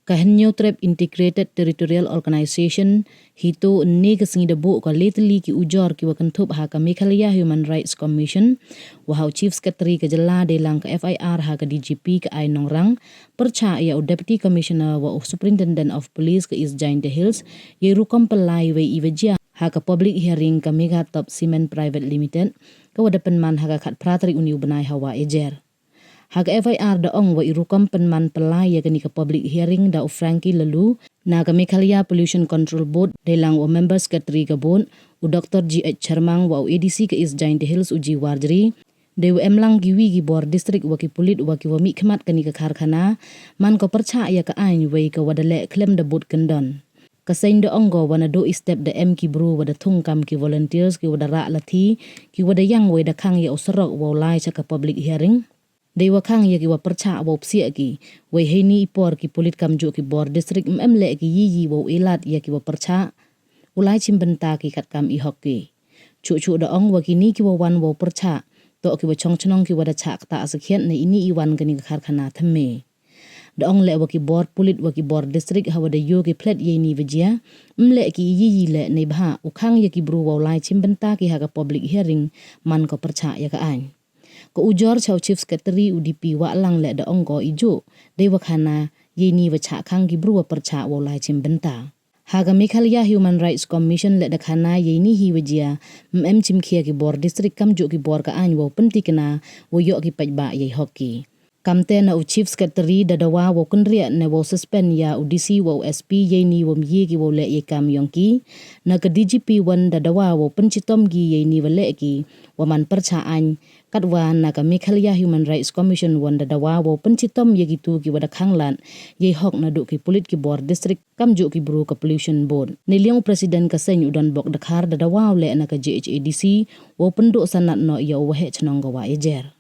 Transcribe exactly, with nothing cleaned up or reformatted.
Ka Hynñiewtrep Integrated Territorial Organization, HITO, ynne ka sngi da booh ka le tylli ki ujor ki wa kynthup ha ka Meghalaya Human Rights Commission, wa ha u Chief Secretary ka jylla deilang ka F I R ha ka D G P ka Ain Nongrang, pyrchah ya u Deputy Commissioner wa u Superintendent of Police ka East Jaintia Hills, yei rukom pynlai wei i wa jia ha ka public hearing ka Meghatop Cement Private Limited, ka wa da pynman ha ka khatphra tarik uni u bnai ha Wahiajer. Ha ka F I R da ong wa i rukom pynman pynlai ya kani ka public hearing da u Frankie Laloo, na ka Meghalaya Pollution Control Board, deilang wa u Member Secretary ka Board, u Doctor G H Chyrmang, wa u A D C ka East Jaintia Hills, u G Warjri, dei wa em lang ki wi ki bor district wa ki pulit wa ki wa mihkhmat kani ka karkhana, man ko pyrchah ya ka ain wei ka wa da leh khlem da bud kyndon. Ka seng da ong ko wa nadooh i step da em ki bru wa da thung kam ki volunteers ki wa da rah lathi, ki wa da yang wei da khang ya u surok wa u lai cha ka public hearing. Dei wa khang ya ki wa pyrchah wa u psiah ki, wei heini i por ki pulit kamjooh ki bor district ym em leh ki yi yi wa u elad ya ki wa pyrchah u lai chimbynta ki katkam i hok ki. Chuh chuh da ong wa kini ki wa wan wa u pyrchah, toh ki wa chong chnong ki wa da chah ktah sakhiat na ini i wan kani ka karkhana thymme. Da ong leh wa ki bor pulit wa ki bor district ha wa da yoo ki phlet yeini wa jia, ym leh ki i yi yi leh neibhah u khang ya ki bru wa u lai chimbynta ki ha ka public hearing, man ko pyrchah ya ka ain. Ka ujor cha u Chief Secretary u D P Wahlang leh da ong ko i jooh, dei wa khana yeini wa chah khang ki bru wa pyrchah wa u lai chimbynta. Ha ka Meghalaya Human Rights Commission leh da khana yeini hi wa jia, ym em chimkhia ki bor district kamjooh ki bor ka ain wa u pyntikna wa u yoh ki paidbah yei hok ki. Kamte na u Chief Secretary da dawa wa u kynriah ne wa u suspend ya u D C wa u S P yeini wa ym ye ki wa u leh yei kam yong ki. Na ka D G P wan da dawa wa u pynchitom ki yeini wa leh ki wa man pyrchah ain, katwa na ka Meghalaya Human Rights Commission wan da dawa wa u pynchitom ya kitu ki wa da khang lad yei hok nadooh ki pulit ki bor district kamjooh ki bru ka Pollution Board. Neiliang u President ka seng u Donbok Dkhar da dawa u leh na ka J H A D C wa u pyndooh sanad noh ya u waheh chnong ka Wahiajer.